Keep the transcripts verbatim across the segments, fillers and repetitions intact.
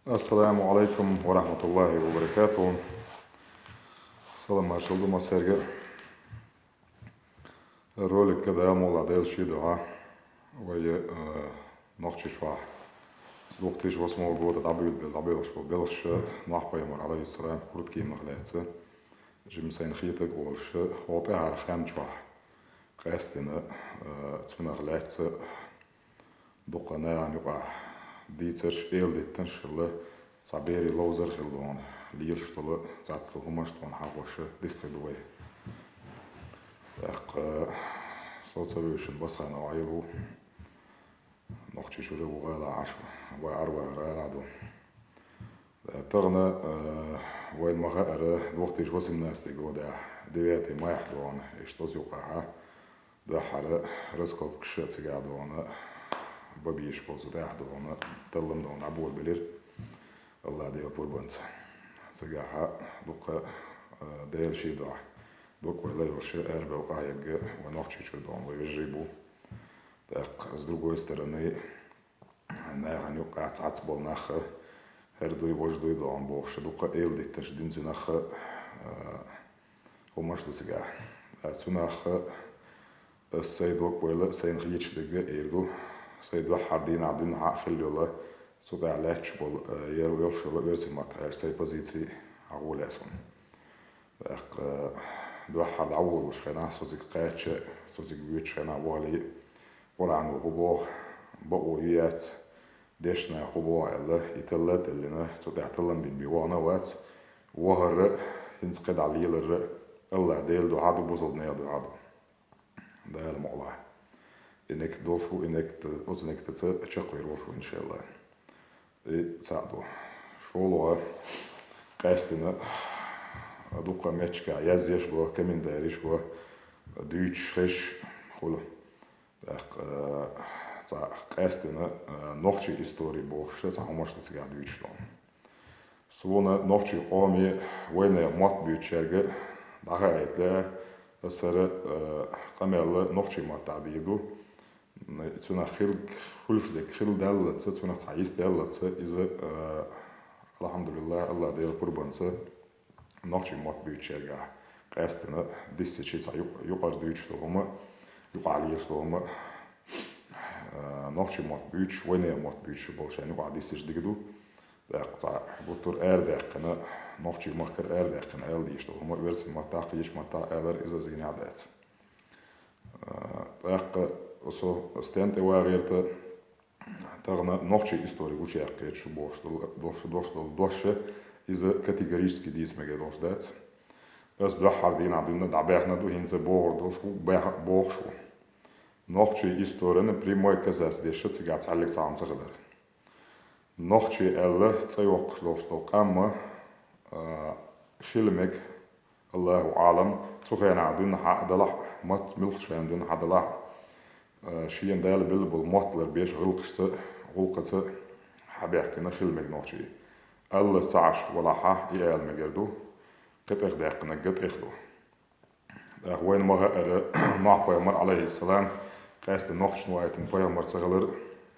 Ассаламу алейкум ва рахматуллахи ва баракатуху. Салам маршал ду массаьрга. Ролик када мула дел ши дуа. Вай, э, нохчи шуа. Двух тысяч восьмого года дабил бел дабил шо белш Нух пайхамар алейхиссалам хурт кимах леца. Жим сайн хитак олш хот ар хан шуа. Къестина, э, цунах леца. Дукха наьха юкъа дийцарш, эл диттанш хилла, цхьа берий ловзар хилла дона, лелаш дола, цацла хӀумаш дона хьахоша дистар ду вай. ТӀаккха, со ца вуьйшина басхана вайл ву, нохчи шура ву гӀала Ӏаш ву, вай Ӏарвара гӀала ду. Тахана, э, вайн ма хаара двух тысяч восемнадцатый года, девятый майх дона, иштта оз юкъахьа, дуьххьара раскопкаш а цига дона, бабиш болзу тӀехь дона, таллам дона, дӀабур белир. Алла Дела пурбанца. Цигахьа дукха, э, Дела ши дуа. Дукха вай лайвал ши арбел къахьегга, вай нохчи чур дона, вай вежарий бу. ТӀаккха, с другой стороны, наьхан юкъа цац бол наха, хӀара дуй, вож дуй дона бохуш, дукха эл дитташ динцу наха, э, хӀумаш ду цига. Э, цу наха, э, сай дог вайла, сайна хеташ дегга эр ду, сай дуьххьара дийнахь дуьнна хьа хилла йола, цу тӀехь лаьтташ бол, э, ер йолуш йола оьрсийн матта хьаьрча сай позиций хьагӀо лаьцна. ТӀаккха, э, дуьххьара дӀаволалуш хенахь, со цига кхаьчча, со цига воьдуш хенахь вале, Къуръано хӀу боху, бакъо ю яц, дешна хӀу боху аьлла, и талла а таллина, цу тӀехь таллам бина бен вахана а вац, вахарра, хӀинца кхидӀа леларра, Алла Дела дуьхьа ду, бусалба нехан дуьхьа ду. Дала мукъалахь. И некъ долуш ву, и некъ, оцу некъаца чекхвер волуш ву, иншалла. И цхьаъ ду. ШолгӀа, къаьстина, дуккха меттигашка язъеш го, комментариш го, дуьйцуш хезаш хуьлу. ТӀаккха, э, цхьа къаьстина, э, нохчийн истори бохуш, цхьа хӀумаш ду цигахь дуьйцуш долу. Суна нохчийн къоме, вайна мотт буьйцучаьрга дӀахаийта лаьа, аса хӀара, э, къамел нохчийн маттахь дийр ду. Цунах хил-, хуьлуш дерг хилла даллалца, цунах цхьа йист даллалца, иза, э, алхьамдулиллахӀ, Алла Дела пурбанца, нохчийн мотт буьйцучаьрга къаьстина диссичи цхьа юкъ-, юкъара дуьйцуш долу хӀума, юкъахь лелаш долу хӀума, э, нохчийн мотт буьйцуш, вайна мотт буьйцуш болу шайн юкъахь диссичи дика ду. ТӀаккха цхьа гуттар а арадаьккхина, нохчийн махкара арадаьккхина ала дийш долу хӀума оьрсийн маттахь, кхечу маттахь алар иза зийнехь дац. Э, тӀаккха со стен тӀе вагӀерта, тахана нохчийн истори гучуяккхийта шу бохуш долу, долуш, долуш долу дош, иза категорически дийца мегар долуш дац. Ас дуьххьара дийнахь дуьйна дӀабаьхна ду, хӀинца бохур долуш ву, баьхна, бохуш ву. Нохчийн историна прямой касаться деш цигахь цхьаьллиг цхьа хӀума ца хилар. Нохчий аьлла цӀе йоккхуш долуш долу къам, а, хила мега, Аллаху Ӏалам, цу хенахь дуьйна хьа а далахь, мотт муьлххачу хенахь дуьйна хьа далахь, а, шена Дала белла болу мотт лар беш гӀуллакхашца, гӀуллакхаца хьабаьхкина хила мега нохчий. Алла ца Ӏаш валахьа, и ала мегар ду, кхин тӀехдаьккхинарг тӀех ду. ТӀаккха вайна ма хаьара, Нохь пайхамар, алейхиссалам, къаьста нохчашна вайтина пайхамар ца хилар,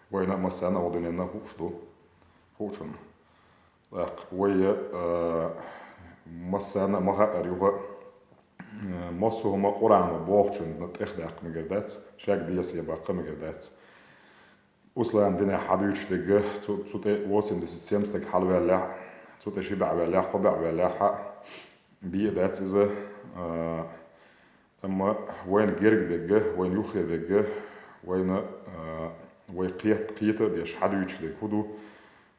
вайна а массарна а вайн дуьненна хууш ду. Хуучунна. ТӀаккха вай, а, массарна а ма хаьара юха, а, массо а хӀума Къуръано бохучунна тӀехдаьккха мегар дац, шаьг деза баккха мегар дац. Ислам динехь хьадуьйцуш дерг, цу, цу тӀе восемьдесят семь стаг хьалаваьллехь, цу тӀе ши баьӀ ваьллехь, кхо баьӀ ваьллехь а, бен а дац иза, а, амма вайна герга дерг, вайна юххе дерг, вайна, а, вай кхет-, кхета а деш хьадуьйцуш дерг хӀун ду?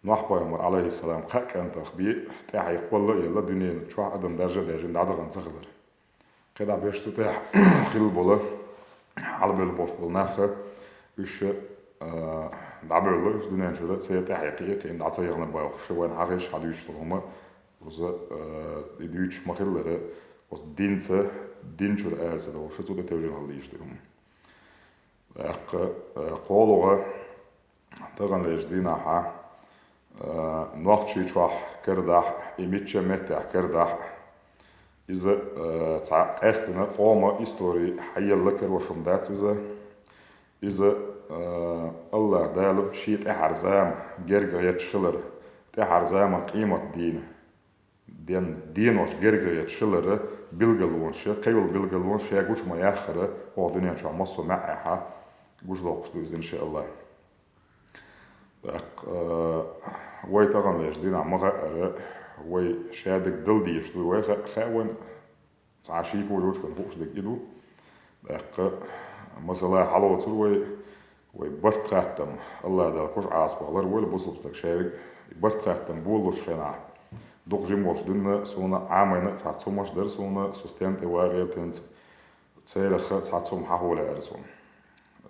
Нохь пайхамар, алейхиссалам, кхаа кӀантах бен тӀаьхье кхолла а елла, дуьнен чохь адам даьржа а даьржина дӀадахана ца хилар. КхидӀа берш цу тӀехь хилла болу, хьалабевлла болуш болу нах, уьш, а, дӀабевлла, уьш дуьнен чуьра церан тӀаьхье кхиа а кхиъна дӀа ца яхана бохуш, вайна хьахезаш хьадуьйцуш долу хӀума, уза, а, и дуьйцуш ма-хиллара, оцу динца, дин чуьра ара ца довлуш, цу тӀе тевжина хила дийш ду хӀума. ТӀаккха, а, кхоалгӀа, таханлерчу дийнахьа, а, нохчий чохь карадахь, и мичча а меттехь карадахь, иза, а, цхьа къаьстина къоман истори хьаелла карош хӀума дац иза. Иза, а, Аллах Дала шен тӀаьхьара зама герга гӀетташ хилар, тӀехьара заман къематдийнан денош герга гӀерташ хилара билгалонаш, кхыйола билгалонаш ша гуча ма яххара, оха дуьнен чохь массо а маьӀӀехьа гучадоккхуш ду иза, иншааллахӀ. ТӀаккха, э, вай таханлерчу дийнахь ма хаьара, вай шадерг дала дезаш дуй, вай ха-, хаьа вайна, цхьа шеко йоцуш вайна хууш дерг и ду. ТӀаккха, масала, хьалоцур вай, вай барт-хаттам, АллахӀ Дала кхуш Ӏазапах ларвойла бусалба стаг шадерг, и барт-хаттам болалучу хенахь, дукха жима волуш дуьйна суна Ӏамийна цхьацца хӀумаш дара суна, со стенна тӀе вагӀера тенца, церах цхьацца хӀума хьахьола аьлла суна.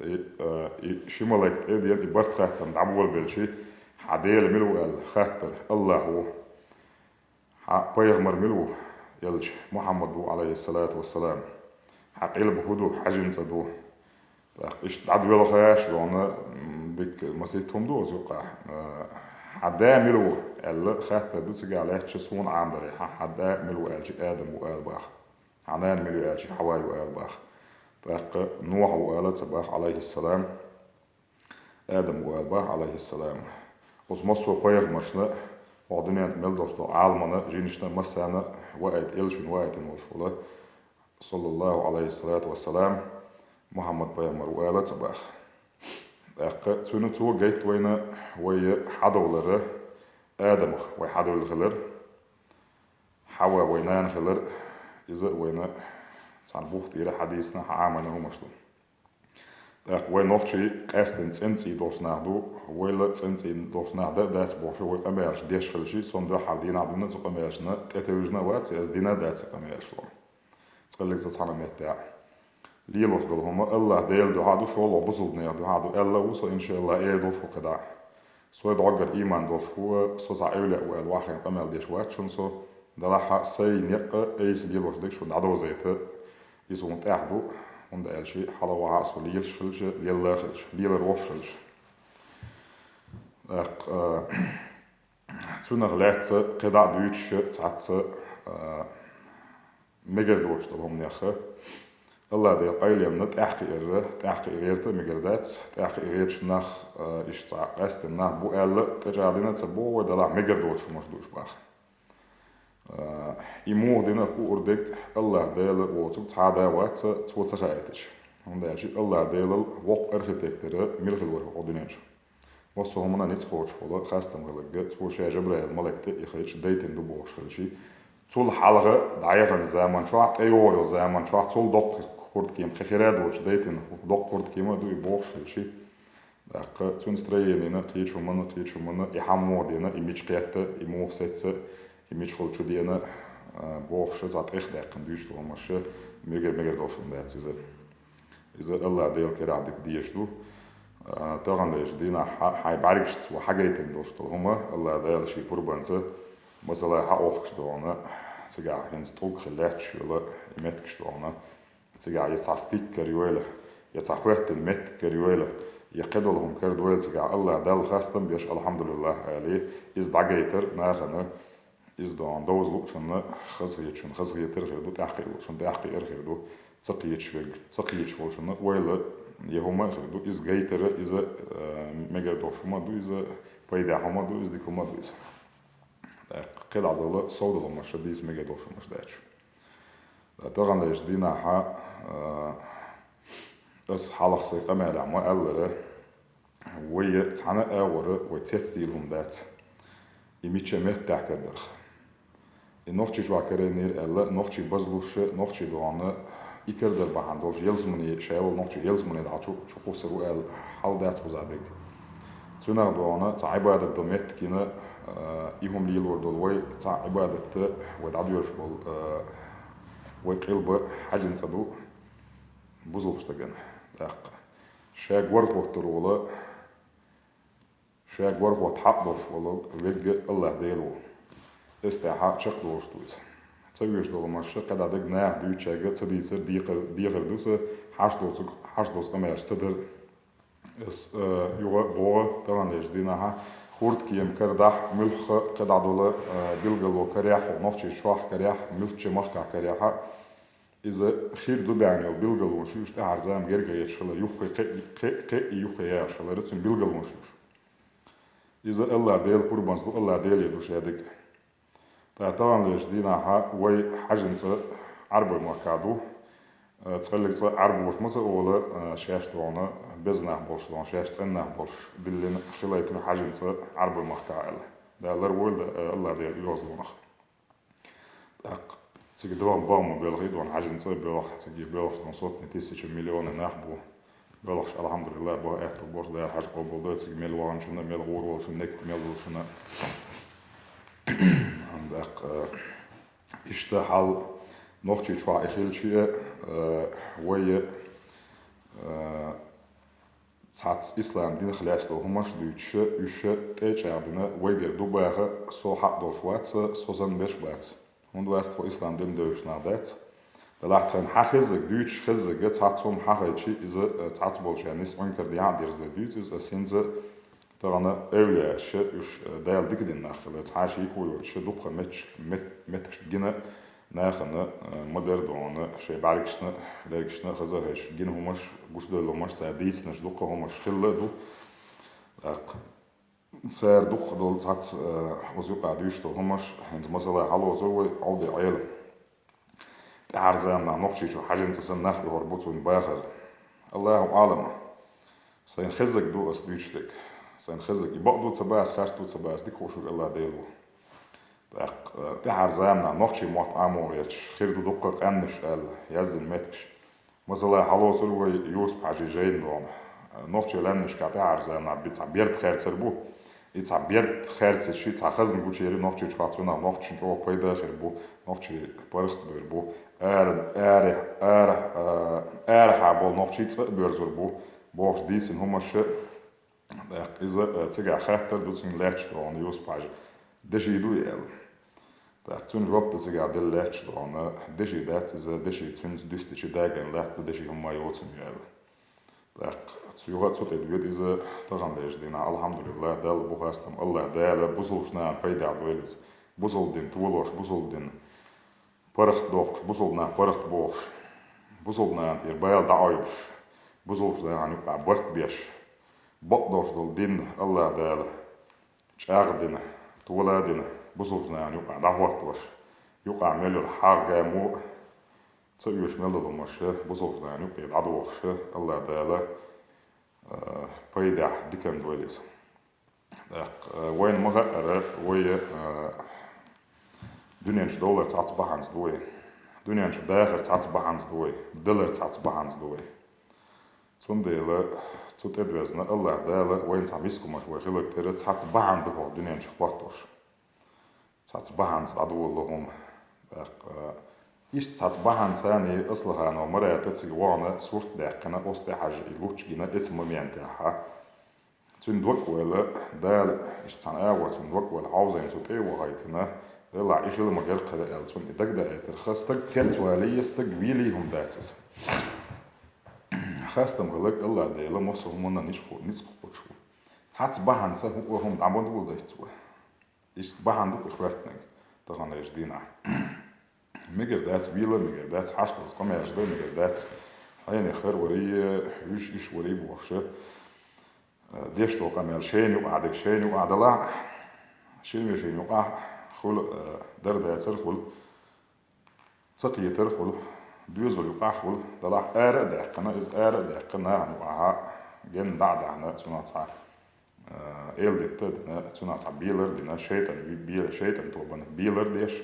И, э, и ши малик тӀе а деана, и барт-хаттам дӀаболабелча, хьан Дела мила ву аьлла хаттар, АллахӀ ву. Хьан пайхамар мила ву аьлча, Мухьаммад ву, Ӏалайхиссалату вассалам. Хьан къилба хӀун ду, хьан жин цӀа ду. ТӀаккха иштта дӀадоьлхуш долу, м, дика масийтта хӀума ду оцу юкъахь. Э, хьан да мила ву аьлла хаттар ду цигахь лаьтташ, суна Ӏамадарехь, хьан да мила ву аьлча, Адам ву ала баха. Хьан нана мила ю аьлча, Хьава ю ала баха. ТӀаккха Нохь ву ала ца баха, Ӏалайхиссалам, Адам ву ала баха, Ӏалайхиссалам. Оцу массо а пайхамаршна, оха дуьнен тӀе мел долуш долу Ӏаламана, жинашна, массарна ваийта, элчанна ваийтина волуш волу, саллаллаху Ӏалайхиссалату вассалам, Мухьаммад пайхамар ву ала ца баха. ТӀаккха цуьнан цо гайта вайна, вай хьадовлара, Адамах вай хьадовлла хилар. Хьава вай нана хилар, иза а вайна цхьана бух тӀера хьадийцина, хьан Ӏамийна хӀумаш ду. ТӀаккха вай нохчий къаьсттина цӀена цӀий долуш нах ду, вайл а цӀена цӀий долуш нах дан а дац бохуш, вай къамелаш деш хилча, сон дуьххьара дийнахь дуьйна цу къамелашна тӀетевжина а вац, аз дина а дац и къамелаш ло. Цкъа-, цкъа-, цхьана меттехь. Лелош долу хӀума АллахӀ Делан дуьхьа ду, шолгӀа бусалбанийн дуьхьа ду аьлла а ву со, иншааллахӀ, эр долуш ву кхидӀа. Со дӀоггара ийман долуш ву, со цхьа эвлаяъ ву аьлла вахана къамел деш вац шуна со. Делахь а сайн некъ а, айса лелош дерг шуна дӀадовзийта, иза хӀума тӀехь ду, хӀунда аьлча хьала вахьа а со лелаш хилча, лелла а хилча, лелар волуш хилча. ТӀаккха, а, цунах лаьцна кхидӀа а дуьйцуш цхьацца, а, мегар доцуш долу хӀуманех. АллахӀ Делан къайленна тӀаьхьакхиарра, тӀаьхьакхиа гӀерта а мегар дац, тӀаьхьакхиа гӀерташ нах, а, иштта цхьа къаьсттина нах бу аьлла, тӀечӀагӀдина а ца боху вай, делахь мегар доцуш хӀумаш ду уьш баха. А, и муха дина а хуур дерг АллахӀ Дела воцург цхьа а да вац, цо ца хаийтича. ХӀунда аьлча АллахӀ Делал воккха архитектор мила хилла вара хӀокху дуьнен чу. Массо а хӀуманна ницкъ кхочуш волу хастам хиларг, цо ша Жабраил малик тӀе а ихийташ дайтина ду бохуш хилча, цул хьалха дӀаяханчу заман чохь, тӀейогӀур йолу заман чохь цул доккха хурдкема, кхин хир а доцуш дайтина доккха хурдкема а ду и бохуш хилча, тӀаккха цуьнан строенина, кхечу хӀуманна, кхечу хӀуманна, и хьан муха дина, и мича кхетта, и муха сецна, и мичахула чу дена, а, бохуш, цхьа тӀехдаьккхина дуьйцуш долу хӀумаш, мегар-мегар долуш хӀума дац иза. Иза АллахӀ Делан карахь дика дезаш ду. А, таханлерчу дийнахь хьа-, хьайн бӀаьргашца хьагайтина долуш долу хӀума, АллахӀ Дала шен пурбанца, масала, хьаохкуш дохьуна, цигахь хӀинца тӀулг хила лаьтташ йолу и меттигаш дохьуна, цигахь я цхьа стиккар йойла, я цхьа хӀоьттина меттигкар йойла, я кхидолу хӀума карадойла цигахь, АллахӀ Далла хастам беш, алхьамдулиллахӀ, али, иза дӀагайтар нахана, иза дохьуна довза луучунна хазахетачунна хазахетар хир ду, тӀаьхьакхиа луучунна тӀаьхьакхиар хир ду, ца кхеташ верг, ца кхеташ волчунна ойла я хӀума а хир ду, иза гайтара, иза, а, мегар долуш хӀума а ду, иза пайдехь хӀума а ду, иза дика хӀума а ду иза. ТӀаккха кхидӀа долу сов долу хӀумаш дийца мегар долуш хӀумаш дац. Таханлерчу дийнахьа, а, ас хьалха сайн къамелехь ма-аллара, вай цхьана а агӀора вай цецдийла хӀума дац. И мичча меттехь карадарх. И нохчий чохь карийнера аьлла, нохчий базлуш, нохчий догӀна, и карадар бахьана долуш, ялсамане, ша волу нохчий ялсамане дӀа чу, чу кхуссур ву аьлла, хьал дац кхуза дерг. Цуьнах догӀна, цхьа Ӏибадат до меттигина, а, и хӀума лелор долу вай, цхьа Ӏибадатта вай дӀадоьрзуш болу, а, вай къилба хьаьжин цӀа ду бусалба стагана, тӀаккха. Ша гор хӀоттур волу, ша гор хӀотта хьакъ долуш волу верг АллахӀ Дела ву. Эс тӀехьа чекхдолуш ду иза. Ца оьшу долу хӀумаш, кхидӀа дерг наха дуьйцучаьрга ца дийцар декхар, дехар ду сан, хьашт доцург, хьашт доцу къамелаш ца дар. Ас, э, юха а боху, таханлерчу дийнахьа хурдкема карадахь, муьлхха кхидӀа долу, э, билгало карехь, нохчий чохь карехь, муьлххачу махкахь карехь, иза хир ду баьхна йолу билгалонаш ю уьш, тӀаьхьара зама герга гӀерташ хилар, юххе кхе-, кхе-, кхе-, юххе яхаш хилар, цуьнан билгалонаш ю уьш. Иза Аллах Дела пурбанца ду, Аллах Деле ду шадерг. ТӀаккха таханлерча дийнахьа вай хьажин цӀа Ӏарбойн махка ду. Э, цкъа-м цкъа Ӏарбоша ма ца ола, э, шаьш дона, беза нах болуш дона, шаьш цӀена нах болуш диллина хилийта хьажин цӀа Ӏарбойн махка аьлла. Дала ларвойла, э, Аллах Дела оьгӀазлонах. ТӀаккха цига догӀма богӀма белхий дона, хьажин цӀа а белха, цига белхаш дона сотни, тысячи, миллиони нах бу. Белхаш, алхьамдулиллахӀ, баха аьттув болуш, Дала хьаж къобалдойла цига мел ваханчунна, мел гӀур волчунна, некта мел долчунна. ТӀаккха, э, иштта хьал Нохчийчохь и хилча а, э, вай, э, цхьацца ислам динах лаьцна долу хӀуманаш дуьйцуш, уьш тӀе а чӀагӀдина, вайгара ду баха, со хьакъ долуш вац, со санна берш а бац. ХӀунда аьлча тхо ислам дин девзаш нах дац. Делахь тхайна хьан хеззарг дуьйцуш, хеззарг цхьацца хӀума хьан хайтахь, иза, э, цхьацца болчарна нийса Ӏункар дехьа а дерзаде дуьйцу иза, ас хӀинца тахана эвлаяаша, уьш, э, Дала дика дина нах хилла, цхьа а шеко йоцуш, дуккха меттигаш-, мет-, меттигаш гина, нахана, э, ма-дарра дона, шайн бӀаьргашна, лергашна а хаза а хезаш, гина хӀуманаш, гучудевлла хӀуманаш, цара дийцинарш, дуккха хӀуманаш хилла а ду. ТӀаккха цара дуккха долу цхьацца, э, оцу юкъахь дуьйцуш долу хӀуманаш, хӀинца масала хьалоцур вай, Ӏовди Ӏела. ТӀаьхьара заманахь Нохчийчу хьажин цӀа санна нах оьхур бу цунна бахар. Аллаху Ӏалам. Сайна хеззарг ду ас дуьйцуш дерг. Сайна хеззарг. И бакъ ду ца бац, харц ду ца бац, дика хууш верг Аллах Дела ву. ТӀаккха, э, тӀаьхьара заманахь нохчийн мотт Ӏамо гӀерташ, хир ду дуккха а къаьмнаш аьлла, яздина меттигаш. Масала, хьалоцур вай Юсуп-Хьаьжин жайна дона. Нохчийн лаьмнашкахь тӀаьхьара заманахь би цхьа берд хаьрцар бу. И цхьа берд хаьрцича, цхьа хазна гучуйира Нохчийчохь, цунах нохчашна чӀогӀа пайда а хир бу, нохчийн паргӀат а бер бу, ара, ара, ара, а, арахьа болу нохчий цӀа а боьрзур бу, бохуш дийцина хӀуманаш. ТӀаккха иза, э, цигахь хаттар ду цуьнга лаьтташ дона Юсуп-Хьаьжа, деши дуй аьлла. ТӀаккха цуьнан жоп ду цигахь делла лаьтташ дона, деши дац иза, деши цуьнца дуьстича дагийна латта ду, деши хӀумма а йоцу аьлла. ТӀаккха цу юха а цу тӀе доьду иза таханлерчу дийнахь, алхьамдулиллахӀ, Далла бу хастам, Аллах Дала бусулба нахана пайдехь дойла иза. Бусулба дин толош, бусулба дин паргӀат доккхуш, бусулба нах паргӀат бохуш, бусулба нахана тӀера бала дӀаойбуш, бусулба нахана юкъахь барт беш, бакъдолуш долу дин Аллах Дала чӀагӀдина, тола а дина, бусулба нахана юкъахь дӀахӀоттош, юкъахь мел йолу хьагӀ-гамо а ца оьшу мел долу хӀуманаш, бусулба нахана юкъе дӀадохуш, Аллах Дала, а, пайдехь диканна дойла иза. ТӀаккха, э, вайна ма хаъара, вай, э, дуьнен чу довлар цхьацца бахьанца ду вай. Дуьнен чу дахар цхьацца бахьанца ду вай. Далар цхьацца бахьанца ду вай. Цундела цу тӀедоьзна Аллах Дала вайна цхьа мискумаш вай хиларг тера цхьацца бахьана ду хӀокху дуьнен чу хӀоттош. Цхьацца бахьанца дӀадолало хӀума. ТӀаккха, э, иштта цхьацца бахьанца царний Аслаханов Марата цига вахана сурт даьккхина, оцу тӀехьажа и лучча гина эца моментехьа. Цуьнан дог-ойла, Дала, иштта цхьана агӀор цуьнан дог-ойла хьовзийна цу тӀе а вахийтина, Делахь и хила ма-гарра кхара аьлла, цунна и дагадоуьйтура, хан стаг цецвалий, я стаг вийлий хӀума дац иза. Хастам хиларг Аллах Дела массо а хӀуманна ницкъ кху-, ницкъ кхочуш ву. Цхьацца бахьанца хӀуъа хӀума дӀа ма доладайта вай. Иштта бахьана ду-кх и хӀоьттинарг таханлерчу дийнахь. Мегар дац вийла, мегар дац хьашт долу къамелаш дан, мегар дац хьенех хӀара варий, вуьш иштта варий бохуш, э, деш долу къамел шайна юкъахь дерг шайна юкъахь далахь, шина вешина юкъахь хуьлу, э, дара дацара хуьлу, ца кхетара хуьлу, доьзал юкъахь хуьлу, далахь ара а даьккхина, иза ара а даьккхина, нахана юкъахьа генна дӀа а даьхьна, цунах цхьа э, эладитта а дина, цунах цхьа белар а дина, шайтӀан ви-, бе-, шайтӀан тобанна белар а деш,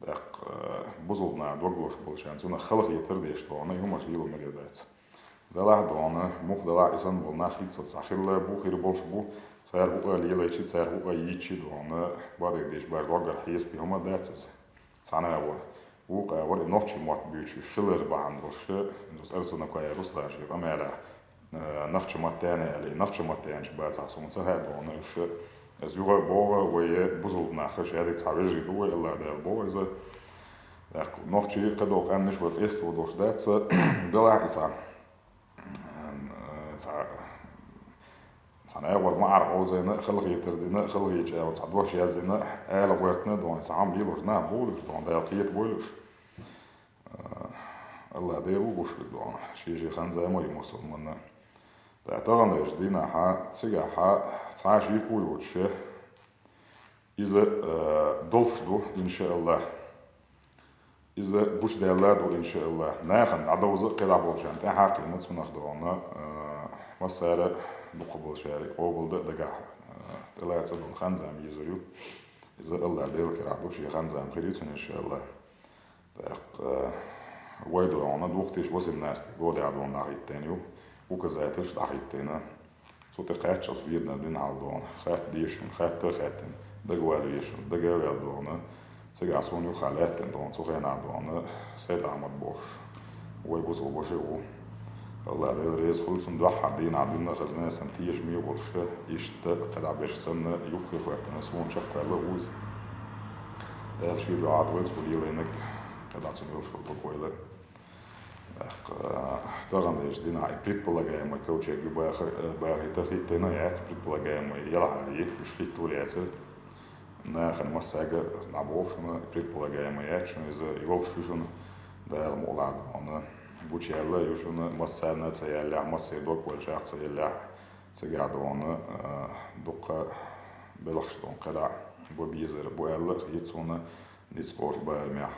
тӀаккха, э, бусулба наха дог лозуш болчарна цунах халахетар а деш догӀу, и хӀуманаш йила мегар дац. Делахь а догӀу, муха делахь а, и санна болу нах хӀинццалц цхьа хилла бу, хир болуш бу, цара хӀуъа лелайчи, цара хӀуъа йийчи догӀу, бадайг деш бара доггара хьесапе хӀума дац иза. Цхьана агӀор, вукху агӀор и нохчийн мотт буьйцуш уьш хилар бахьана долуш, иза Арсанукаев Руслан шен къамелехь, э, нохчийн маттана аьлла, и нохчийн маттанаш бацахь суна ца хаьа догӀу, уьш, иза юха а боху, вай бусулба нах, шадерг цхьа вежарий ду вай, Аллах Дала боху иза. ТӀаккха нохчий кхидолу къаьмнаш вай къесто долуш дац, делахь иза. Цхьа, цхьана агӀор ма-, Ӏар хьовзийна, халахетар дина, халахетачу агӀор цхьа дош яздина, ала гӀоьртина догӀу, цхьа хӀума лелош нах бовлуш догӀу, Дала кхета бойла уьш. Аллах Дела ву гуш верг догӀу, шен-шен хан-зама ю массо а хӀуманна. ТӀаккха таханлерча дийнахьа, цигахьа цхьа шеко йоцуш, иза, э, долуш ду, иншааллахӀ. Иза гучудаьлла а ду, иншааллахӀ. Нахана дӀадовза а кхидӀа болчарна тӀаьхьа а кхиъна, цунах догӀуна, э, массара а дукхахболчаьрга къобалдан а дагахь, э, тӀелаца а догӀуна хан-зама езар ю. Иза АллахӀ Делан карахь ду, шен хан-зама хир ю цунна, иншааллахӀ. ТӀаккха, э, вай догӀуна две тысячи восемнадцатый годехь догӀуна дӀахӀиттийна ю, указательш дӀахӀиттийна. Цу тӀе кхаччалц бийрина дуьйна хьал догӀуна. Хатта дезаш хӀума хатта а хаьттина, дагавала везаш хӀума дага а ваьлла догӀуна. Цигахь суна юххе лаьттина догӀуна, цу хенахь догӀуна, Сайд-Ахьмад бохуш, вай бусалба ваша а ву. АллахӀ Дела реза хуьлда цунна, дуьххьара дийнахь дуьйна а хазна а санна тешаме а болуш, иштта кхидӀа берш санна, юххе а хӀоьттина, суна чекхваьлла а ву иза. Дала шен дуьхьа дойла цо лелийнарг, кхидӀа цунна йолуш йолу бакъ вайла. ТӀаккха, э, таханлерча дийнахь и предполагаемый ковчег ю баха-, э, бахийта хӀиттийна а яц, предполагаемый елхьара, уьш хӀитто а лаьцна. Нахана массаьрга а дӀабоху шуна, предполагаемый яц шуна, иза йолуш ю шуна, Дала мукъ лахь догӀуна. Гучуяьлла а ю шуна, массарна а ца яьллехь, массеран дог-ойла чӀогӀа ца еллехь, цигахь догӀуна, э, дуккха белхаш догӀуна кхидӀа бан безар бу аьлла а хета суна, ницкъ болчу барамехь,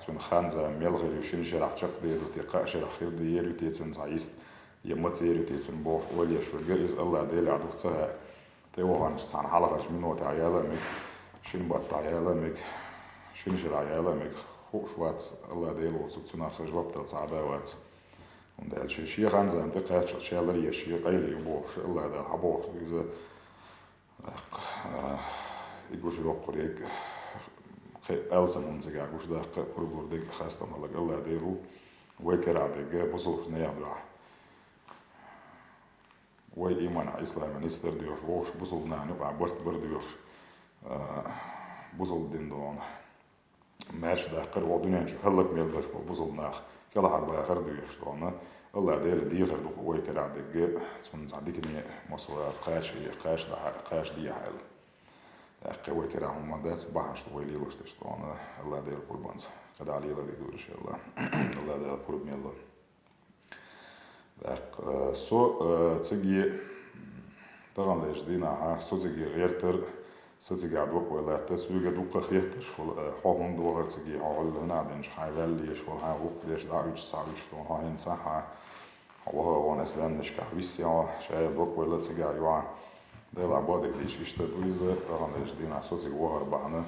цуьнан хан-зама мел хир ю, шина шарахь чекхдер ду те, кхаа шарахь хир дер ю те цуьнан цхьа йист, я ма церан ю те цуьнан бохуш ойла еш верг а, иза АллахӀ Делехь ду ца хаьа. ТӀеваханчу цхьана хьалхарчу минотехь яла а мега, шина баттахь яла а мега, шина шарахь яла а мега, хууш вац, АллахӀ Дела волчу цунах жоп дала цхьа а вац. ХӀунда аьлча шен хан-зама тӀекхаччалц ша лар еш, шен къайле ю бохуш, АллахӀ Дала хьан бохуш ду иза, тӀаккха, а, и гуш йоккхур ерг, кхин алсам хӀума цигахь гуш даккха а, пурба лур дерг а хастам хилларг АллахӀ Дела ву, вай карахь дерг а, бусалбачу нехан дуьхьа. Вай иманехь, исламехь нисдар доьхуш, вовшах бусалба нахана юкъахь барт бар доьхуш, а, бусалба дин догӀуна маьрша даккхар а, вай дуьнен чу хӀаллак мел долуш болу бусалба нах кӀелхьарбахар а доьхуш догӀуна, АллахӀ Дела дехар ду-кх вай карахь дерг а, цунна цхьа дикане а, массо а кхача, кхача дехьа, кхача дехьа аьлла. ТӀаккха вай карахь хӀума дац, бахьанаш ду вай лелош дерш догӀуна, АллахӀ Дела пурбанца кхидӀа лелар деза, иншааллахӀ. АллахӀ Дала пурба мел ло. ТӀаккха, э, со, э, циге, таханлерчу дийнахьа, со циге гӀертар, со цигахь дог-ойла латта, соьга дуккха а хеттарш хуьлу, э, хьо хӀунда вахара циге, хьо хьуьлла хӀунда динчу, хьайн ваьлла еш волу, хьайн гӀуллакх деш дӀа а уьдуш, схьа а уьдуш долу, хьо хӀинца схьа хьан, хьо ваха а вахана, ислам динчу кахь виссе хьо, ша дог-ойла цигахь йохьа. Делахь бакъдерг дийцича, иштта ду иза, таханлерчу дийнахь со цига вахар бахьана.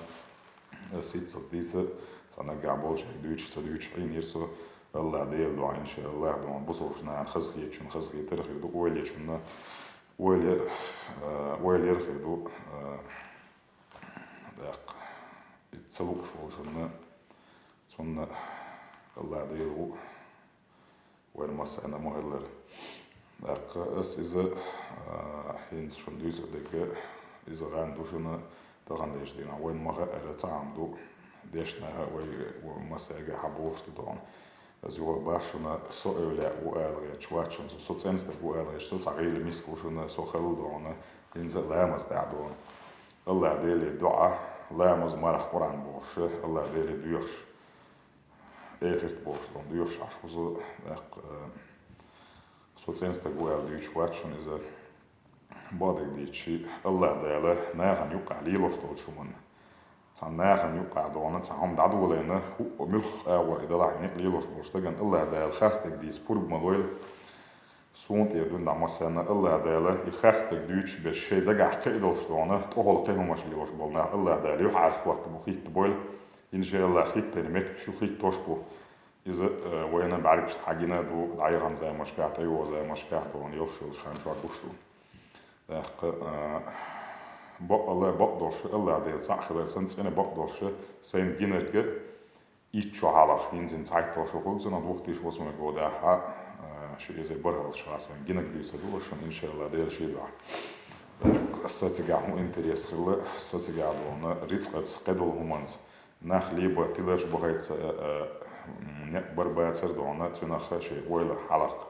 Ас хӀинццалц дийца, цхьа наггахь болчаьрга дуьйцуш, ца дуьйцуш Ӏийнера со, АллахӀ Дела дуьхьа, иншааллахӀ, дуьхьа бусалбачу нахана хазахетачунна хазахетар а хир ду, ойла ечунна ойла, а, ойла яр а хир ду, а, тӀаккха, и ца лууш волчунна, цунна АллахӀ Дела ву. Вайн массарна ма-хиллара. ТӀаккха ас иза, а, хӀинца шуна дуьйцур дерг а, иза гӀан ду шуна, таханлерчу дийнахь вайна ма-хаъара цхьа хӀума ду, дешна а вай, вай массаьрга хьан бохуш ду догӀуна. Ас юха боху шуна, со эвлаяъ ву ала гӀерташ вац шуна, со, со цӀена стаг ву ала гӀерташ, со цхьа гӀийла миска ву шуна, со хала догӀуна, хӀинца а ламаз тӀехь догӀуна. АллахӀ Деле дуьхьа, ламаз, марха, Къуръан бохуш, АллахӀ Деле доьхуш. Эхарт бохуш долу доьхуш Ӏаш ву со, тӀаккха, э, со цӀена стаг ву аьлла дуьйцуш вац шуна иза. Бакъдерг дийцича, АллахӀ Дала нахана юккъехь лелош долчу хӀуманна. Цхьана нахана юккъехь догӀуна, цхьа хӀума дӀадолийна, хӀуъа муьлхха агӀор и далахь некъ лелош болчу стагана АллахӀ Дала хастарг дийца пурба ма лойла. Суна тӀера дуьйна дӀа массарна АллахӀ Дала и хастарг дуьйцуш берш шайн дагахь кхиа долуш догӀуна, тӀехула кхин хӀумаш лелош болу нах АллахӀ Дала юьхьӀаьржа хӀоттабо, хӀиттабойла. ХӀинца АллахӀ хӀиттийна меттигаш ю, хӀиттош бу. Иза, э, вайна бӀаьргашна хьагина а ду, дӀаяхана заманашкахь, тӀейогӀу заманашкахь а ду, йолуш йолчу хан чохь гуш ду. ТӀаккха, э, бакъалла бакъдолуш, АллахӀ Дела цхьаъ хилар санна, цӀена бакъдолуш, сайна гинарг а, итт шо хьалха, хӀинца-хӀинца хьайтталгӀа шо хуьлу цунах, две тысячи восьмой годехь, э, ши эзар бархӀалгӀачу шарахь сайна гинарг дуьйцур ду ас шуна, иншааллахӀ, Дела шен дуьхьа. ТӀаккха аса цигахь хӀун интерес хилла, аса цигахь долу рицкъаца, кхидолу хӀуманца, нах либо тиларш бахийта, э, э, некъ бар бацар а догӀуна, цуьнах шайн ойла хьалха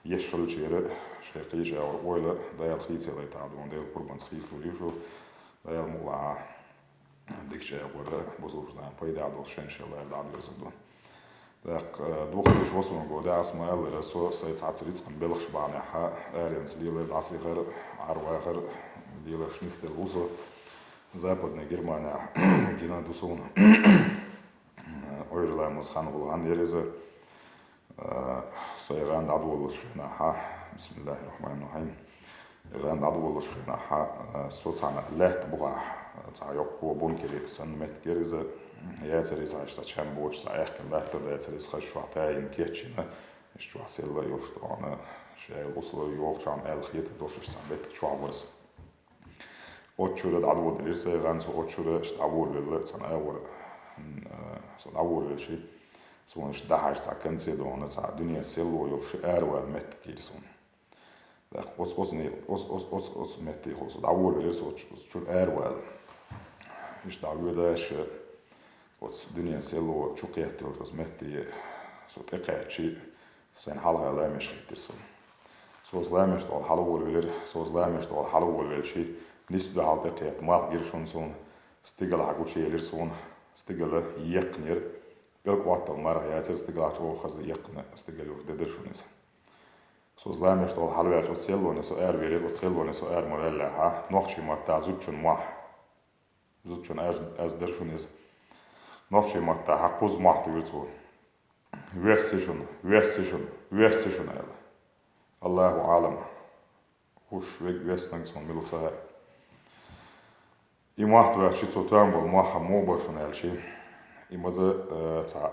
еш хиллачеран, шайн кхечу агӀор ойла Дала хийцалур ду догӀуна, Делан пурбанца хийцалур ю шу, Дала мукъ лахь, дикачу агӀора бусалбачу нахана пайда долуш, шен шен лара дӀадоьрзур ду. Так, э, две тысячи восьмого года аз ма аллара, со сай цхьацца рицкъан белхаш бахьанехьа, аренца лелар, дӀасахар, Ӏарвахар, леларш нисделла ву со. Западная Германия гина ду суна. Э, Ӏуйра ламаз хан гӀулгӀан яр иза. Э, сай гӀан дӀадолалуш хенахьа, бисмиллахир-рахманир-рахим. ГӀан дӀадолалуш хенахьа, э, со цхьана лаьтта бухахь, цхьа йоккхо бункере санна меттиг яр иза, яцар иза, цхьа чам боцуш, цхьа аьхкина латта дацар иза, хаза чохь тайна кечйина, иштта чохь селла а йолуш тхуна, шаьлла условия йохучохь аьлла хетар долуш, иштта цхьа меттиг чохь вара со. Оцу чуьра дӀадоладелира сай гӀан, со оцу чуьра иштта дӀаволавелла, цхьана агӀор, м, э, со дӀаволавелча, суна иштта дӀахьажа цхьа конце дона, цхьа дуьнен селло йолуш аравала меттиг гира суна. ТӀаккха оцу, оцу, оцу, оцу, оцу, оцу метте хӀума со дӀаволавелира, со оцу, оцу чуьра аравала. Иштта дӀавоьдуш, оцу дуьнен селло чу кхетталуш оцу метте со тӀекхаьчча, сайна хьалха ламеш хӀиттира суна. Со оцу ламеш тӀехула хьалаволавелира, со оцу ламеш тӀехула хьалаволавелча, нийсса дуьхьал тӀекхетта малх гира шуна суна, стигалахь гучуелира суна, стигала еккхинера, пӀелг Ӏоттал марха яцара, стигалахь чӀогӀа хаза еккхина стигала йолуш де дара шуна иза. Со оцу ламеш тӀехула хьалаваьлча, оцу селлоне со аравелира, оцу селлоне со ара ма ваьллехьа, нохчийн маттахь зудчун мохь. Зудчун аз, аз дара шуна иза. Нохчийн маттахь кхузза мохь туьйхира цо. «Весси шуна, весси шуна, весси шуна», – аьлла. Аллаху Ӏалам. ХӀуш верг веснаг суна мила ца хаьа. И мохь тоьхча, цо тоьхна болу мохь-м муха бара шуна аьлча, и маза, э, цхьа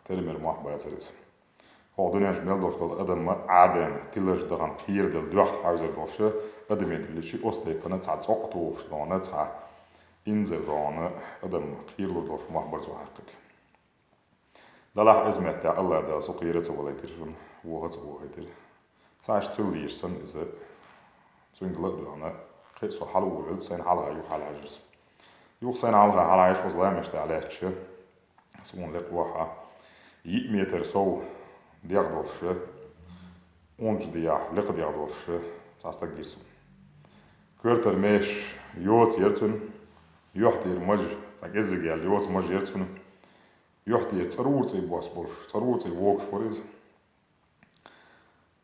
тера мера мохь бацара иза. ХӀокху дуьнен чу мел долуш долу адам Ӏадийна, тиларш дахана кхерадала доьхна хьаьвзар долуш адамийн диллича, оцу тайпана цхьа цӀокъ тухуш дона, цхьа инзар дона, адам кхералур долуш мохь бара цо хьаькхнарг. Делахь иза меттехь Аллах Дала со кхера а ца валийтира шуна, воха а ца вохийтира. Цхьа иштта хила дезаш санна иза, цуьнга ла а доьгӀна, кхин а со хьалаволавелла, сайна хьалха юха хьалахьаьжира со. Юха сайна хьалха хьалахьаьжча, оцу ламеш тӀехь лаьтташ, суна лекха вахьа, йиъ метр сов дегӀ долуш, унча дегӀ, лекха дегӀ долуш цхьа стаг гира суна. Коьртара меш йоца яра цуьнан, юьхь тӀера маж, цхьа кӀеззиг яьлла йоца маж яра цуьнан, юьхь тӀера цӀарура цӀий бос болуш, цӀарура цӀий вогуш вара иза.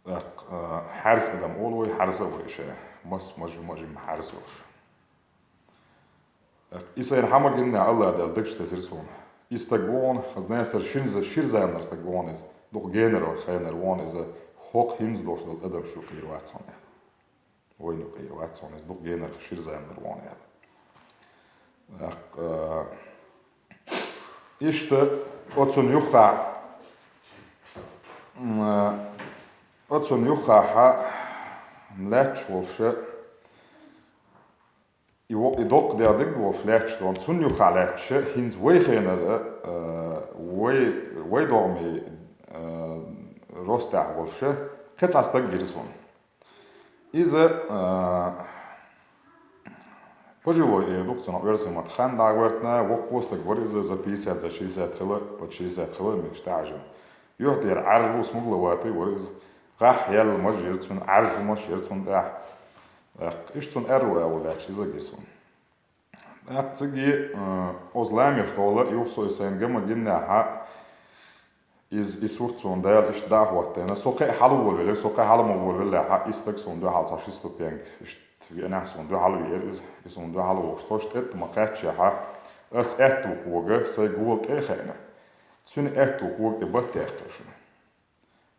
ТӀаккха, а, хьаьрса адам олу вай, хьаьрса а вара ша, мас мажа мажим хьаьрса йолуш. ТӀаккха и сайна хьан ма гиннехь, Аллах Дала дагчу дезира суна. И стаг вогӀу, хаза Наьсар шина за-, шира заманара стаг вогӀу иза. Дукха генара, хенара вогӀу иза, хӀокху хӀинца долуш долу адам шу кхийр вац хьуна. Вайна юкъе вац хьуна, иза дукха генара шира заманара вон аьлла. ТӀаккха, иштта оцунна юххехь, м, оцунна юххехь лаьтташ волуш, и во-, и доккха дегӀ диг волуш лаьтташ долу, цунна юххехь лаьтташ, хӀинца вай хенара, а, вай, вай догӀмий, а, ростехь волуш, кхин цхьа стаг гира суна. Иза, а, пожилой эр ду-кх цунах, оьрсийн маттахь хан дӀа а гӀоьртина, воккха стаг вара иза, за пятьдесят, за шестьдесят хила, под шестьдесят хила, мегаш тӀехьажина. Юьхь тӀера Ӏаьржа ву, смугловатый вара иза. ГӀахь яьлла маж яра цуьнан, Ӏаьржа хӀумаш яра цуьнан тӀехь. ТӀаккха иштта цунна аьрру агӀор лаьтташ иза гира суна. ТӀаккха цига, э, оцу ламеш тӀехула юха со и сайна ган ма гиннехь, иза, и сурт суна Дала иштта дӀа а хӀоттийна, со кхин а хьалаволавелира, со кхин а хьала ма волавеллехь, и стаг суна дуьхьал цхьа ши ступенька иштта веанехь, суна дуьхьал веара иза, и суна дуьхьал вогӀуш, тхо тӀе а ма кхаьччехь, ас аьтту кога сайн гола тӀе а хаьина, цуьнан аьтту кога тӀе бат яьккхира шуна.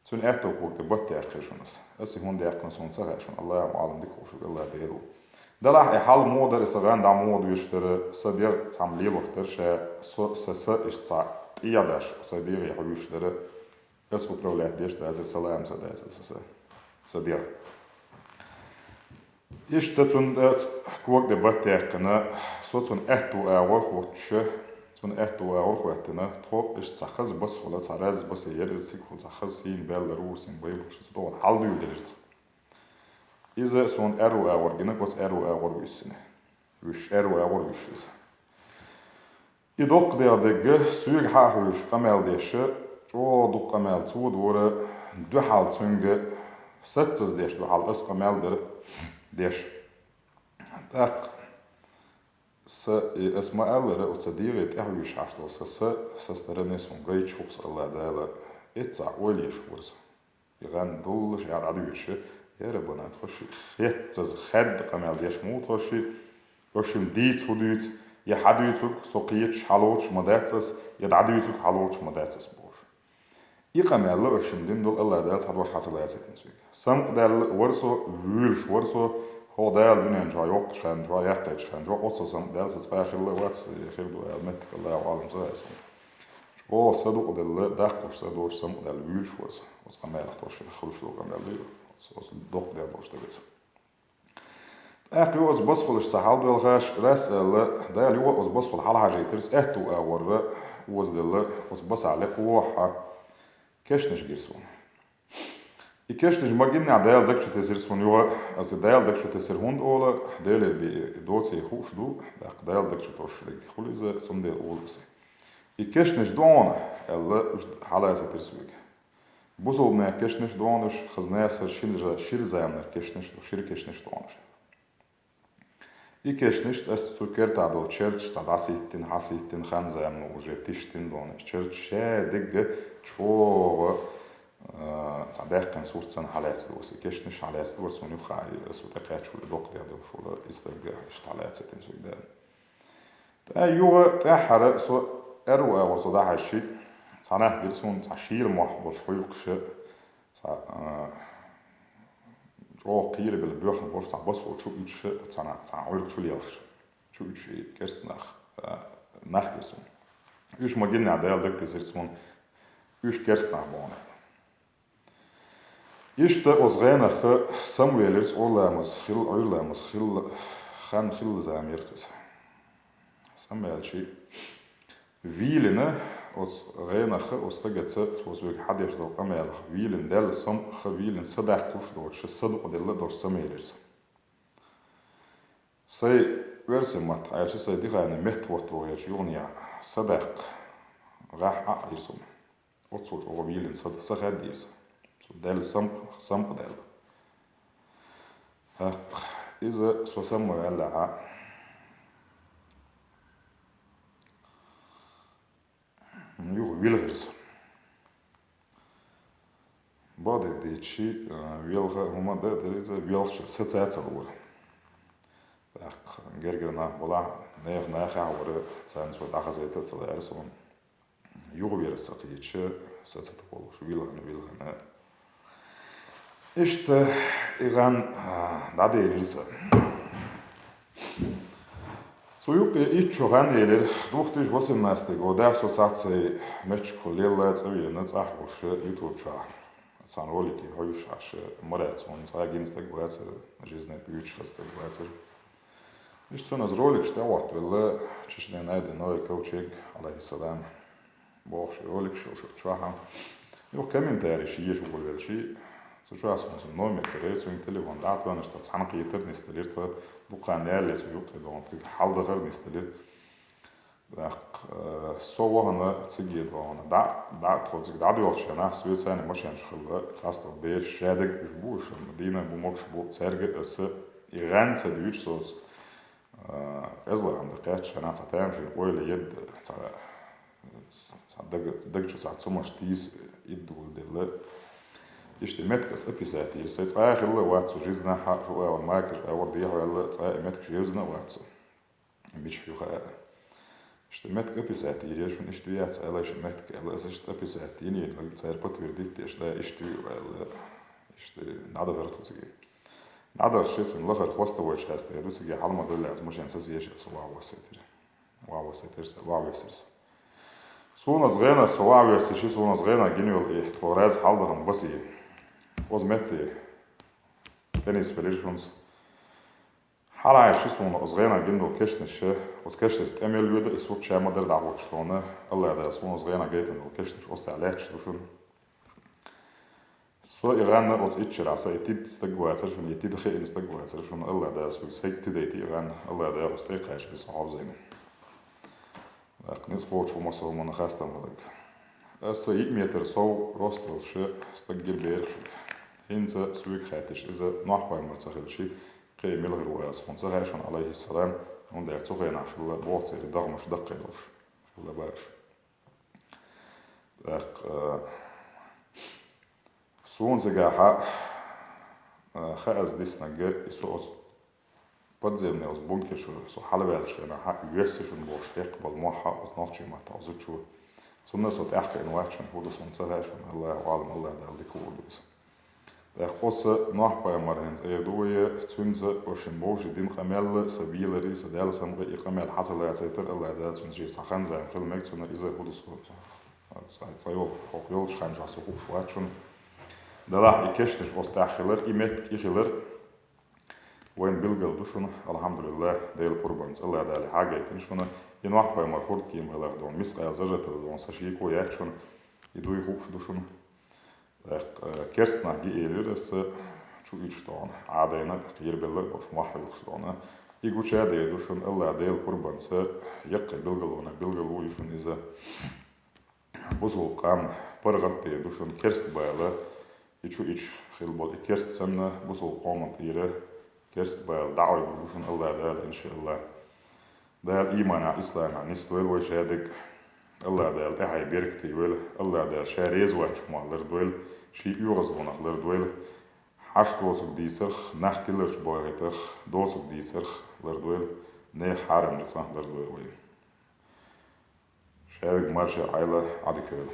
Цуьнан аьтту кога тӀе бат яьккхира шуна ас. Ас и хӀунда яьккхина, суна ца хаьа шуна, Аллаху Ӏалам, дика хууш ву Аллах Дела ву. Делахь и хьал муха дара, и сан гӀан дӀа муха доьшуш дара, сан дегӀ цхьамма лелош дара ша, со, са, са иштта цхьа тӀе а даш, сайн дегӀе хьуьйшуш дара, ас управлять деш дацара, сан лаам ца дацара, са, са, сан дегӀ. Иштта цунна, э, кога тӀе бат яьккхина, со цунна аьтту агӀор хӀоттуш, цунна аьтту агӀор хӀоьттина, тхо иштта цхьа хаза басахула, цхьа раза басе яра иза, цигахула цхьа хаза сийна баьлла рур сийна бай болуш, иза догӀуна хьалдуьйладелира тхо. Иза суна аьрру агӀор гина, оцу аьрру агӀор вуьссина. Вуьш аьрру агӀор вуьш иза. И доккха дегӀ дерг соьга хьа а хьуьйшуш къамел деш, чӀогӀа дукха къамел цо дора, дуьхьал цуьнга саццаза деш, дуьхьал ас къамел дара деш. ТӀаккха Са, и ас ма-аллара, оцу дегӀе тӀаьхьа вуьйш Ӏаш долу сан са, са стороны суна гайташ ву-кх со, Алла Дала, эццахь ойла еш вара со. И гӀан доллуш яа дӀадуьйцуш, я Раббана, тхо ши хеттаза хаьдда къамел деш ма ву тхо ши, аш шуна дийца хӀун дуьйцу, я хьан дуьйцург со кхеташ хьалоцуш ма дац ас, я дӀадуьйцург хьалоцуш ма дац ас бохуш. И къамел аш шуна дина долу Алла Дала цхьа дош хьа ца лацийтина соьга. Самукъадаьлла вара со, вуьйлуш вара со, хӀокху Дала дуьнен чохь йоккхучу хенна чохь, яьккхичу хенна чохь, оццул самукъадаьлла сан цкъа а хилла вац, я хир ду аьлла меттиг Аллаху аӀлам ца хаьа суна. ЧӀогӀа садукъаделла, даккхалуш ца доцуш самукъадаьлла вуьйлуш вара со. Оцу къамелах тхо шуьга хуьлуш долу къамел ду, оцу, оцу доккха дел долуш дагца. ТӀаккха юха оцу басахаллаш ца хьалабелхаш, рас аьлла, Дала юха оцу басахалла хьалахьажийтира, аьтту агӀорра озаделла, оцу басахь лекха вохьа кешнаш гира суна. И кешнаш ма-гиннехь Дала даг чу тесира суна юха, аса Дала даг чу тесира хӀунда олу, Делера бен доций хууш ду, тӀаккха Дала даг чу тосуш дерг хуьлу иза, цундела олу аса. И кешнаш ду хьуна, аьлла, уьш хьалацийтира соьга. Бусалбанех кешнаш ду хьуна уьш, хаза насар шина жа-, шира заманара кешнаш ду, шира кешнаш ду хьуна уьш. И кешнаш аса цу кертахь долу черташ цхьа дӀаситтина, хьаситтина, хан замано уже тиштина ду хьуна. Черташ ша дегга чӀогӀа, а, цхьа даьккхина сурт санна хьалаьцна ду аса. И кешнаш хьалаьцна ду аса, суна юха а, аса тӀекхаьчча вуьла доккха дел долуш вула, и стаг иштта хьалаьцна тина соьга Дала. ТӀе юха тӀаьххьара со аьрру агӀор со дӀахьаьжчи, цхьа нах гира суна, цхьа шийла мохь болуш хьуьйхкаш, цхьа, а, чӀогӀа кхерабелла боьхна болуш цхьа басахо чу уьдуш, цхьа на-, цхьа Ӏуьрг чу лелхаш, чу уьдуш и керста нах, а, нах гира суна. Уьш ма-гиннехь Дала даг тесира суна, уьш керста нах бу хьуна. Иштта оцу гӀенах самавелира со, Ӏуьйра ламаз хилла, Ӏуьйра ламаз хилла, хан хилла зама яра-кх иза. Самаваьлчи, вийлина оцу гӀенах, оцу стагаца, цо соьга хьадеш долу къамелах, вийлина Далла самукъа, вийлина са даккхалуш доцуш, садукъаделла долуш самавелира со. Сайн версия ма-, аьлча, сайн диханийн метта хӀотто гӀерташ юханехьа са даккха гӀехь Ӏа а йира суна. Оццул чӀогӀа вийлина са, са хаьдда йира сан. Со Далла сам-, самукъадаьлла. ТӀаккха иза со самаваьллехь, юха вилхира со. Бакъдерг дийцича, а, велха хӀума дан а дара иза, велхаш са цаьрца лора. ТӀаккха гергара нах балахь, нехан нахехь а вара, царна со дӀахазийта а ца лаьара суна. Юхавер аса кхеташ, са ца тохалуш, вилхина, вилхина. Иштта и гӀан, а, дӀаделира сан. Цу юккъе итт шо гӀан елира, две тысячи восемнадцатый годехь со саццай меччико лелла цӀа вена цӀахь волуш ютуб чохь. Цхьана ролике хьуьйсуш Ӏаш, Марат суна цкъа гина стаг вацара, жизнь буьйцуш хаза стаг вацара. Иштта цунна аса роликаш тӀехӀоттавелла, Чечнен Айда Новый Ковчег, алейхиссалам. Бохуш, роликаш йолуш чохь а. Юха комментарийш еш вуьйлавелчи, цу чохь суна цуьнан номер карийра, цуьнан телефон дӀа а тоьхнаш, тхан цхьаьна кхетар нисделира, тхан дукха хан ялале цу юккъе догӀун, тхоьга хьаладахар нисделира. ТӀаккха, э, со вахана циге догӀун. ДӀа, дӀа, тхо цига дӀадоьлхучу хенахь, соьца цхьаьна машенаш хилла, цхьа стаг бераш, шадерг уьш бу, уьш дийна бу, могуш бу, цаьрга аса и гӀан ца дуьйцу соца. А, къезалхьа дан кхаьчча хьанна цхьа тамашийна ойла едда, цхьа, цхьа даг, даг чу цхьа цумаш тийса иддугул делла. Иштта меттигаш описать йира. Сайн цкъа а хилла вац цу жизнахь, шу а ван макаш а вар дехьаваьлла, цкъа а меттигаш евзина а вац цу. Мичахь ю хаьа. Иштта меттиг описать йира шуна, иштта ю яц аьлла, ши меттиг аьлла, аса иштта описать йина, цара подтвердить деш, да, иштта ю аьлла. Иштта дӀадахара тхо цига. ДӀадахча ши цуьнан лахара хвостовой часть ду, цига хьала ма-далле, аса машен сацийша, аса ван вассийтира. Ван вассийтира, ван вассийтира. Суна аса гӀенах со ван вассийтира, суна аса гӀенах гина йолу и тхо раза хьаладахана басий. Оцу метте тӀенисбелира шуна аса. Хьалаайша суна аса гӀенах гина долу кешнаш, аса кешнаш тӀе мел воьду, и сурт ша ма-дарра дӀахӀуттуш тхуна, Алла Дала суна аса гӀенах гайтина долу кешнаш оцу тӀехь лаьтташ ду шуна. Со и гӀан оцу итт шарахь, сан и тида стаг вацара шуна, и тида хиъна стаг вацара шуна, Алла Дала соьга сайга тидайта и гӀан, Алла Дала оцу тӀе кхаччалц со хьовзийна. ТӀаккха ницкъ кхочуш ву массо а хӀуманна хастам хиларг. Аса йиъ метр сов рост долуш стаг гира берах шуьга. ХӀинца соьга хаьттича, иза нохь пайхамар ца хилчи, кхин мила хир ву аса, хӀунда ца хаьа шуна, алейхиссалам, ХӀунда аьлча цу хенахь хилла боху церан догӀмаш даккхий долуш хилла бара уьш. ТӀаккха, э, суна цигахь, э, хаа аса диснарг, и со оцу подземный оцу бункер чу со хьалаваьллачу хенахь, весса шуна бохуш хьекхаболу мохь оцу нохчийн маттахь зудчо. Цунна со тӀаьхьакхиъна вац шуна, хӀун ду суна ца хаьа шуна, Аллаху аӀлам, Аллах Дала дика хуур ду иза. ТӀаккха оцу Нохь-пайхамар хӀинца эр ду вай, цуьнца оцу шен бовшийн дин къамел а, сан веларе, сан Далла самукъа и къамел хьан ца лацийтар, Аллах Дала цуьнан шен цхьа хан-зама хила мега цунна, иза хӀун ду со, цкъа йолу, хӀокху йолчу ханчохь со хууш вац шуна. Делахь и кешташ оцу тӀехь хилар, и меттиг и хилар вайна билгал ду шуна, алхьамдулиллах, Делан къурбанца Аллах Дала хьагайтина шуна, и Нохь-пайхамар хӀордкемаллах дона, мискъал зарратал дона, сан шеко яц шуна, и дуй хууш ду шуна. ТӀаккха, э, керста нах гиъелира аса чу ича дона, Ӏадайна кхерабелла а болуш мохь хьоькхуш дона. И гуча а дер ду шуна, Аллах Делан къурбанца яккхий билгалонах билгало ю шуна иза. Бусулба къам паргӀат дер ду шуна керста бала, и чу ича хила болу и керста санна, бусулба къоман тӀера керста бала дӀакъоьбур бу шуна Аллах Дала, иншааллах. Дала ийманехь, исламехь нисдойла вай шадерг. Аллах Дала тӀаьхье беркате йойла. Аллах Дала ша реза воцчу хӀуманах лардойла, шен оьгӀазвонах лардойла. Хьашт доцург дийцарх, нах тиларчу бахийтарх, доцург дийцарх лардойла, нехан хьарам рицкъанах лардойла вай. Шадерг марша Ӏойла, Ӏадика йойла.